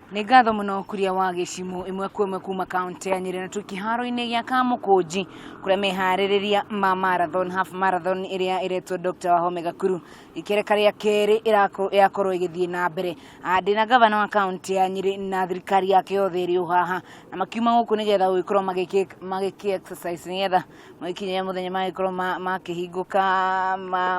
Nĩ ngatho mũno Kuria wa Gĩcimu. Ĩmwe kwa ĩmwe kuma kaunti ya Nyĩrĩ na twĩ kĩharo-inĩ gĩa Kamũkũnji kũrĩa meharĩrĩria ma marathon, half marathon ĩrĩa ĩretwo Dr. Wahome Gakuru ikereka rĩa kerĩ ĩrakorwo ĩgĩthiĩ na mbere. Ndĩna gavana wa kaunti ya Nyĩrĩ na thirikari yake yothe ĩrĩ o haha na makiuma gũkũ nĩgetha gũgĩkorwo magĩkĩ exercise nĩgetha magĩkinyĩra mũthenya magĩkorwo makĩhingũka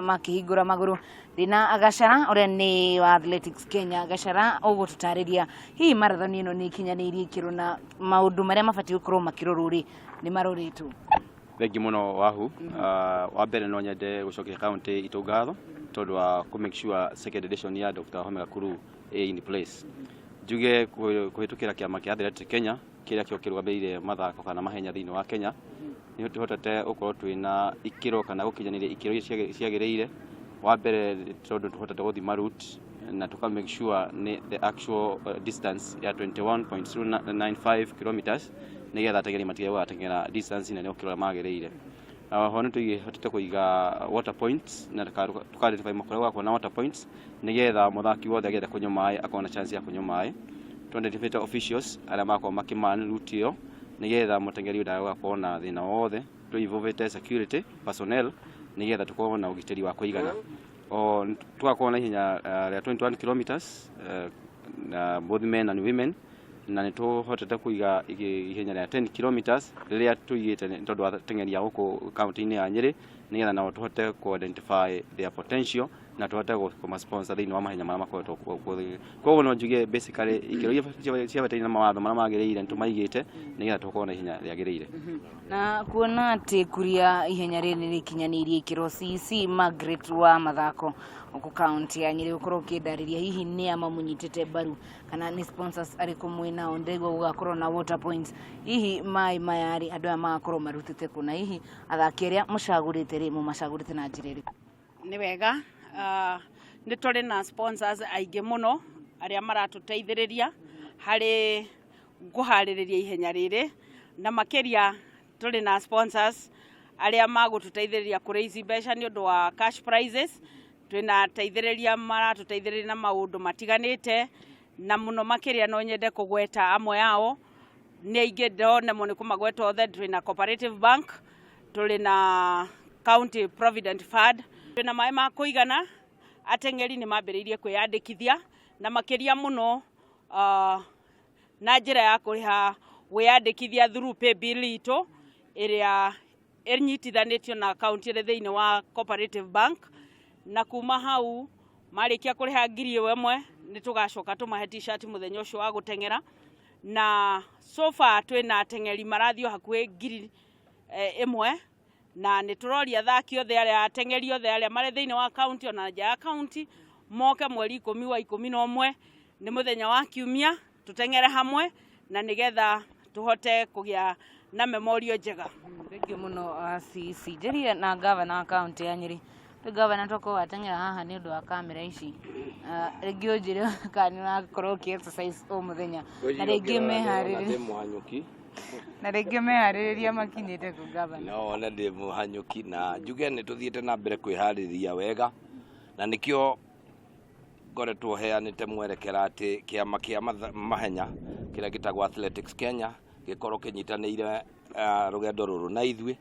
makĩhingũra magũrũ. Ndĩna Gachara ũrĩa nĩ wa Athletics Kenya. Gachara, ũgũtũtarĩria hihi marathon ĩno nĩ ikinyanĩirie ikĩro na maũndũ marĩa mabatiĩ gũkorwo makĩrorwo rĩ nĩ marorĩtwo? Thengi mũno Wahu. Wa mbere no nyende gũcokia kaunti itũ ngatho tondũ wa kũ make sure second edition ya Dr. Wahome Gakuru ĩ in place. Njuge kũhĩtũkĩra kĩama kĩa Athletics Kenya kĩrĩa kĩo kĩrũgamĩrĩire mathako kana mahenya thĩinĩ wa Kenya, nĩ tũhotete gũkorwo twĩna ikĩro kana gũkinyanĩria ikĩro iria ciagĩrĩire. Wa mbere tondũ tũhotete gũthima route na tũka make sure nĩ the actual distance ya 21.295 kilometers nĩgetha ateng'eri matige gũgateng'era distance nene gũkĩra ũrĩa magĩrĩire. Oho nĩ tũhotete kũiga water points na tũka identify kũrĩa gũgakorwo na water points nĩgetha mũthaki wothe angĩenda kũnyua maĩ akorwo na chance ya kũnyua maĩ. Tũ identify officials arĩa magakorwo makĩ man route ĩyo nĩgetha mũteng'eri ũyũ ndagakorwo na thĩna wothe. Tũ involve security personnel nĩgetha tũkorwo na ũgitĩri wa kũigana. O tũgakorwo na ihenya rĩa 21 kilometers na both men and women, na nĩ tũhotete kũiga ihenya rĩa 10 kilometers rĩrĩa tũigĩte nĩ tondũ wa ateng'eri a gũkũ kaunti-inĩ ya Nyĩrĩ, nĩgetha nao tũhote kũ identify their potential na tũhote kũma sponsor thĩinĩ wa mahenya marĩa makoretwo kuo. Koguo no njuge basically ikĩro iria ciabataire na mawatho marĩa magĩrĩire nĩ tũmaigĩte nĩgetha tũkorwo na ihenya rĩagĩrĩire. Na kuona atĩ Kuria ihenya rĩrĩ nĩ rĩkinyanĩirie ikĩro, CEC Margaret wa mathako gũkũ kaunti ya Nyĩrĩ, ũkorwo ũkĩndarĩria hihi nĩ a mamũnyitĩte mbaru kana nĩ sponsors arĩkũ mwĩ nao? Ndĩraigua gũgakorwo na water points, hihi maĩ maya rĩ, andũ aya magakorwo marutĩte kũ, na hihi athaki arĩa mũcagũrĩte rĩ, mũmacagũrĩte na njĩra ĩrĩkũ? Nĩ wega, nĩ tũrĩ na sponsors aingĩ mũno arĩa maratũteithĩrĩria harĩ kũharĩrĩria ihenya rĩrĩ, na makĩria tũrĩ na sponsors arĩa magũtũteithĩrĩria kũ raise mbeca nĩ ũndũ wa cash prizes. Twĩna ateithĩrĩria maratũteithĩrĩria na maũndũ matiganĩte, na mũno makĩria no nyende kũgweta amwe ao, nĩ aingĩ, ndonemo nĩ kũmagweta othe. Twĩna Cooperative Bank, tũrĩ na County Provident Fund. Twĩna maĩ ma kũigana, ateng'eri nĩ mambĩrĩirie kwĩyandĩkithia na makĩria mũno na njĩra ya kũrĩha wĩyandĩkithia through paybill itũ ĩrĩa ĩnyitithanĩtio na akaunti ĩrĩ thĩinĩ wa Cooperative Bank, na kuma hau marĩkia kũrĩha 1000 nĩ tũgacoka tũmahe T-shirt mũthenya ũcio wa gũteng'era. Na so far twĩna ateng'eri marathiĩ o hakuhĩ 1000, na nĩ tũroria athaki othe arĩa, ateng'eri othe arĩa marĩ thĩinĩ wa kaunti ona nja ya kaunti moke mweri 10 wa 11, nĩ mũthenya wa Kiumia, tũteng'ere hamwe na nĩgetha tũhote kũgĩa na memorial njega. Thengiũ mũno CEC. Njarie na gavana wa kaunti ya Nyĩrĩ. Rĩu gavana, tokorwo wateng'era haha nĩ ũndũ wa kamera ici, rĩngĩ ũnjĩre kana nĩ ũrakorwo ũkĩ exercise o mũthenya na rĩngĩ meharĩrĩria ndĩ mũhanyũki. Na rĩngĩ meharĩrĩria makinyĩte kũ, gavana? No wone ndĩ mũhanyũki, na njuge nĩ tũthiĩte na mbere kwĩharĩrĩria wega, na nĩkĩo ngoretwo heanĩte mwerekera atĩ kĩama kĩa mahenya kĩrĩa gĩtagwo Athletics Kenya gĩkorwo kĩnyitanĩire rũgendo rũrũ na ithuĩ,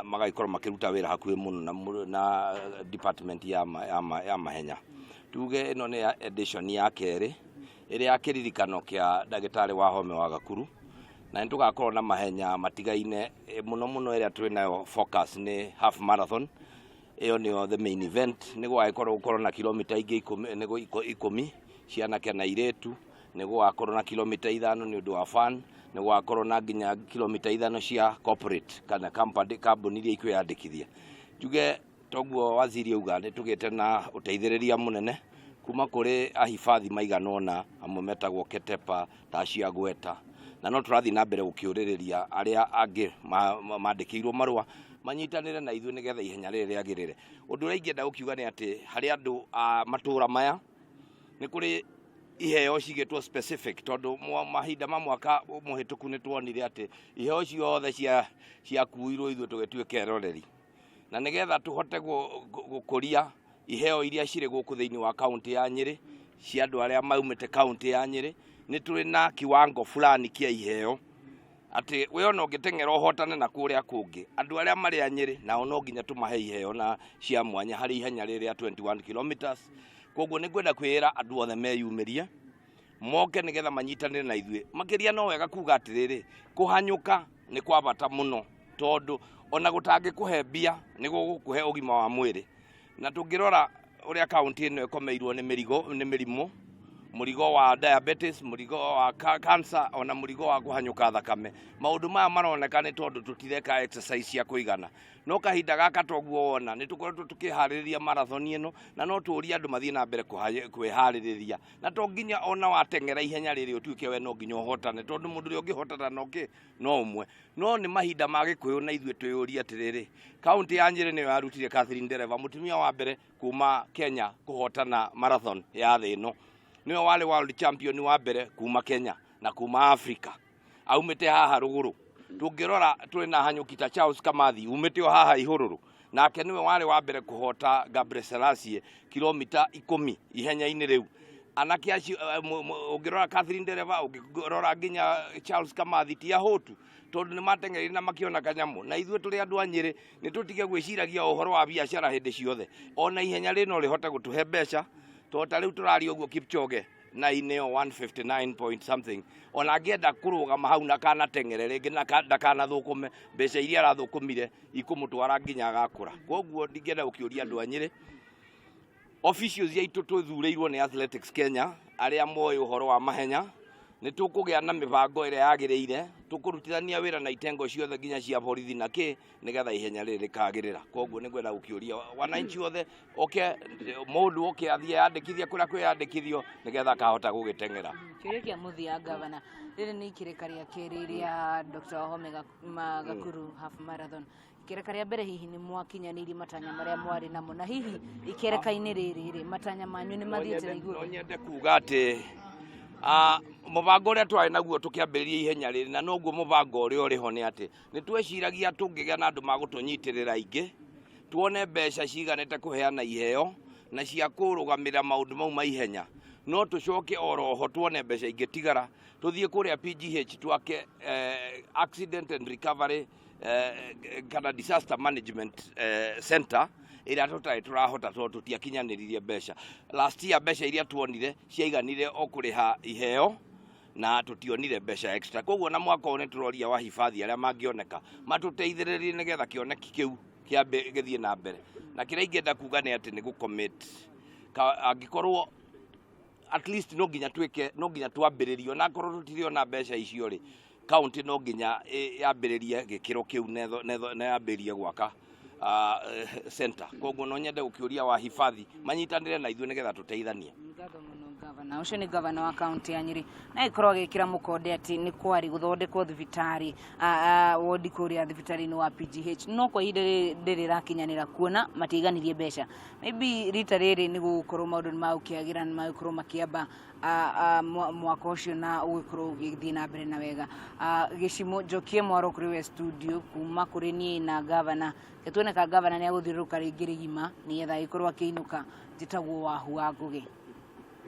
magagĩkorwo makĩruta wĩra hakuhĩ mũno na department ya mahenya. Tuge ĩno nĩ ya edition ya kerĩ ĩrĩa ya kĩririkano kĩa ndagĩtarĩ Wahome wa Gakuru, na nĩ tũgakorwo na mahenya matigaine, mũno mũno ĩrĩa twĩ nayo focus nĩ half marathon. Ĩyo nĩyo the main event. Nĩ gũgagĩkorwo gũkorwo na kilomita ingĩ 10, nĩ 10 cia anake na airĩtu, nĩ gũgakorwo na kilomita 5 nĩ ũndũ wa fun, nĩ gũgakorwo na nginya kilomita 5 cia corporate kana company, kambuni iria ikwĩyandĩkithia. Njuge toguo waziri auga, nĩ tũgĩte na ũteithĩrĩria mũnene kuma kũrĩ ahibathi maigana ũna, amwe metagwo Ketepa ta Gweta, na no tũrathiĩ na mbere gũkĩũrĩrĩria arĩa angĩ mandĩkĩirwo marũa manyitanĩre na ithuĩ nĩgetha ihenya rĩrĩ rĩagĩrĩre. Ũndũ ũrĩa ingĩenda gũkiuga nĩ atĩ harĩ andũ a matũra maya nĩ kũrĩ iheo cigĩtwo specific, tondũ mahinda ma mwaka mũhĩtũku nĩ tuonire atĩ iheo ciothe ciakuirwo, ithuĩ tũgĩtuĩka eroreri, na nĩgetha tũhote gũkũria iheo iria cirĩ gũkũ thĩinĩ wa kaunti ya Nyĩrĩ cia andũ arĩa maumĩte kaunti ya Nyĩrĩ. Nĩ tũrĩ na kiwango fulani kĩa iheo atĩ we ona ũngĩteng'era ũhotane na kũrĩa kũngĩ, andũ arĩa marĩ a Nyĩrĩ nao no nginya tũmahe iheo na cia mwanya harĩ ihenya rĩrĩa 21 kilometers. Koguo nĩ ngwenda kwĩra andũ othe meyumĩrie moke nĩgetha manyitanĩre na ithuĩ. Makĩria no wega kuga atĩrĩrĩ, kũhanyũka nĩ kwa bata mũno, tondũ ona gũtangĩkũhe mbia nĩ gũgũkũhe ũgima wa mwĩrĩ. Na tũngĩrora ũrĩa kaunti ĩno ĩkomeirwo nĩ mĩrigo, nĩ mĩrimũ, mũrigo wa diabetes, mũrigo wa cancer, ona mũrigo wa kũhanyũka thakame, maũndũ maya maroneka nĩ tondũ tũtireka exercise cia kũigana. No kahinda gaka toguo wona nĩ tũkoretwo tũkĩharĩrĩria marathon ĩno, na no tũrie andũ mathiĩ na mbere kwĩharĩrĩria. Na to nginya ona wateng'era ihenya rĩrĩ ũtuĩke we no nginya ũhotane, tondũ mũndũ ũrĩa ũngĩhotana no kĩ no ũmwe. No nĩ mahinda ma Gĩkũyũ na ithuĩ twĩyũrie atĩrĩrĩ, kaunti ya Nyĩrĩ nĩyo yarutire Catherine Ndereba, mũtumia wa mbere kuma Kenya kũhotana marathon ya thĩ ĩno. Nĩwe warĩ world champion wa mbere kuma Kenya na kuma Africa, aumĩte haha rũgũrũ. Tũngĩrora tũrĩ na hanyũki ta Charles Kamathi umĩte o haha ihũrũrũ, nake nĩwe warĩ wa mbere kũhota Gabriel Selassie kilomita 10 ihenya-inĩ rĩu. Anake acio, ũngĩrora Catherine Ndereba, ũngĩrora nginya Charles Kamathi, ti ahũtu, tondũ nĩ mateng'erire na makĩona kanyamũ. Na ithuĩ tũrĩ andũ a Nyĩrĩ nĩ tũtige gwĩciragia ũhoro wa biacara hĩndĩ ciothe. Ona ihenya rĩ no rĩhote gũtũhe mbeca, tondũ ta rĩu tũraria ũguo Kipchoge na ineo 159 point something, ona angĩenda kũrũgama hau na kanateng'ere rĩngĩ na ndakanathũkũme, mbeca iria arathũkũmire ikũmũtwara nginya agakũra. Koguo ndingĩenda gũkĩũria andũ a Nyĩrĩ, officials aitũ twĩthurĩirwo nĩ Athletics Kenya arĩa moĩ ũhoro wa mahenya, nĩ tũkũgĩa na mĩbango ĩrĩa yagĩrĩire, tũkũrutithania wĩra na itengo ciothe nginya cia borithi na kĩ, nĩgetha ihenya rĩrĩ rĩkagĩrĩra. Koguo nĩ ngwenda gũkĩũria wananchi othe oke, mũndũ oke athiĩ yandĩkithie kũrĩa kwĩyandĩkithio nĩgetha akahota gũgĩteng'era. Kĩũria kĩa mũthia, gavana, rĩrĩ nĩ ikĩrĩka rĩa kerĩ rĩa Dr. Wahome Gakuru half marathon. Ikereka rĩa mbere hihi nĩ mwakinyanĩirie matanya marĩa mwarĩ namo, na hihi ikereka-inĩ rĩrĩ rĩ matanya manyu nĩ mathiĩte na No igũrũ? nyende kuga atĩ mũbango ũrĩa twarĩ naguo tũkĩambĩrĩria ihenya rĩrĩ, na noguo mũbango ũrĩa ũrĩ ho, nĩ atĩ nĩ tweciragia tũngĩgĩa na andũ magũtũnyitĩrĩra aingĩ, tuone mbeca ciganĩte kũheana iheo na cia kũrũgamĩrĩra maũndũ mau ma ihenya, no tũcoke oroho tuone mbeca ingĩtigara tũthiĩ kũrĩa PGH twake accident and recovery kana disaster management center ĩrĩa tũtarĩ tũrahota tondũ tũtiakinyanĩririe mbeca. Last year mbeca iria tuonire ciaiganire o kũrĩha iheo na tũtionire mbeca extra. Koguo na mwaka ũyũ nĩ tũroria wahifadhi arĩa mangĩoneka matũteithĩrĩrie nĩgetha kĩoneki kĩu kĩambe gĩthiĩ na mbere. Na kĩrĩa ingĩenda kuga nĩ atĩ nĩ gũcommit, angĩkorwo at least no nginya twĩke, no nginya twambĩrĩrie, ona akorwo tũtirĩ ona mbeca icio rĩ, county no nginya yambĩrĩrie gĩkĩro kĩu na yambĩrĩrie gwaka center. Koguo no nyende gũkĩũria wahifadhi manyitanĩre na ithuĩ nĩgetha tũteithanie. Ngatho mũno, gavana. Ũcio nĩ gavana wa kaunti ya Nyĩrĩ, na ĩkorwo agĩkĩra mũkonde atĩ nĩ kwarĩ gũthondekwo thibitarĩ, wodi kũrĩa thibitarĩ-inĩ wa PGH, no kwa ihinda rĩrĩ ndĩrĩ ĩrakinyanĩra kuona matiaiganirie mbeca. Maybe rita rĩrĩ nĩ gũgũkorwo maũndũ nĩ magũkĩagĩra, nĩ magũkorwo makĩamba mwaka ũcio na ũgĩkorwo ũgĩthiĩ na mbere na wega. Gĩcimo njokie mwaro kũrĩ we studio kuma kũrĩ niĩ na gavana. Tuoneka gavana nĩ agũthiũrũrũka rĩngĩ rĩgima nĩgetha agĩkorwo akĩinũka. Njĩtagwo Wahu wa Ngũgĩ.